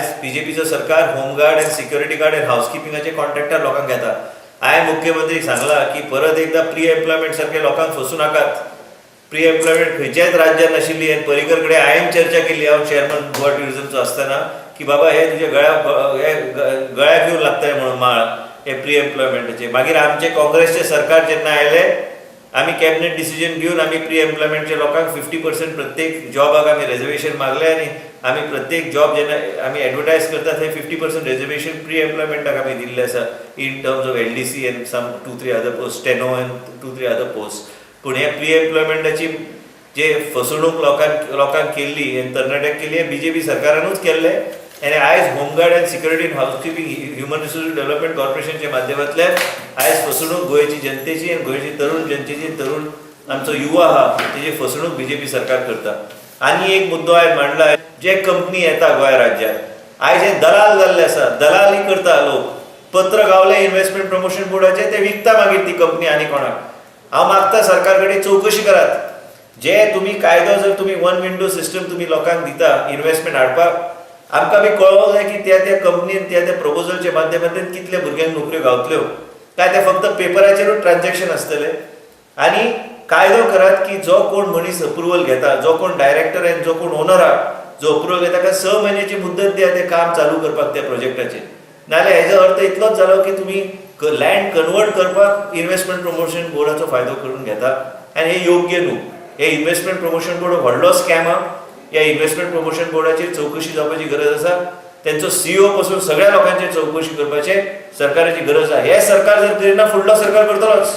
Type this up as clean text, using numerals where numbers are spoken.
आयज बीजेपीचो सरकार होमगार्ड आनी सिक्युरिटी गार्ड आनी हावसकिपिंगाचे कॉन्ट्रॅक्टर लोकांक घेता. हांवें मुख्यमंत्रीक सांगलां की परत एकदां प्री एम्प्लॉयमेंट सारके लोकांक फसूं नाकात. प्री एम्प्लॉयमेंट खंयच्याच राज्यात नाशिल्ली आनी पर्रीकर कडेन हांवें चर्चा केल्ली, हांव चेअरमन गोवा ट्युरिजमचो आसतना, की बाबा, हे तुज्या गळ्या हे गळ्याक येवन लागतले म्हणून माळ हे प्री एम्प्लॉयमेंटाचे. मागीर आमचे काँग्रेसचे सरकार जेन्ना आयले, आमी कॅबिनेट डिसिजन घेवन आमी प्री एम्प्लॉयमेंटच्या लोकांक 50% प्रत्येक जॉबाक आमी रेजर्वेशन मागले आनी आमी प्रत्येक जॉब जेन्ना आमी एडवर्टायज करता, थंय 50% रेजर्वेशन प्री एम्प्लॉयमेंटाक आमी दिल्लें आसा, in terms of LDC and some two three other post, steno and two three other post. पूण हे प्री एम्प्लॉयमेंटाची जे फसवणूक लोकांक केल्ली आनी तरणाट्यांक केल्ली, हे बीजेपी सरकारानूच केल्ले. आनी आयज होमगार्ड आनी security and housekeeping, human resource development कॉर्पोरेशनच्या माध्यमांतल्यान आयज फसवणूक गोंयची जनतेची आनी गोंयची तरुण जनतेची, तरुण आमचो युवा आहा, तेजी फसवणूक बीजेपी सरकार करता. आनी एक मुद्दो आयज मांडला, जे कंपनी येता गोंय राज्यात, आयज हे दलाल जाल्ले आसा. दलाली करता लोक. पत्र गावले इन्व्हेस्टमेंट प्रमोशन बोर्डाचे, ते विकता मागीर ती कंपनी आनी कोणाक. हांव मागता सरकार कडेन, चवकशी करात. जे तुमी कायदो जर तुमी वन विंडो सिस्टम तुमी लोकांक दिता इन्व्हेस्टमेंट हाडपाक, आमकां बी कळोंक जाय की त्या त्या कंपनीन त्या त्या प्रपोजलच्या माध्यमांतल्यान कितल्या भुरग्यांक नोकऱ्यो गावतल्यो, काय ते फक्त पेपराचेरूच ट्रान्झॅक्शन आसतलें. आनी कायदो करात की जो कोण मनीस अप्रुवल घेता, जो कोण डायरेक्टर आनी जो कोण ओनर आहा, जो अप्रुवल घेता, ताका 6 म्हयन्याची मुद्दत दिया तें काम चालू करपाक त्या प्रोजेक्टाचेर. नाजाल्यार हेजो अर्थ इतलोच जालो की तुमी लँड कन्वर्ट करपाक इन्व्हेस्टमेंट प्रमोशन बोर्डाचो फायदो करून घेता आनी हें योग्य न्हू. हे इन्व्हेस्टमेंट प्रमोशन बोर्ड व्हडलो स्कॅम आहा. ह्या इन्व्हेस्टमेंट प्रमोशन बोर्डाचेर चवकशी जावपाची गरज आसा. तेंचो सीईओ पासून सगळ्या लोकांचेर चवकशी करपाचें सरकाराची गरज आसा. हें सरकार जर करिना, फुडलो सरकार करतलोच.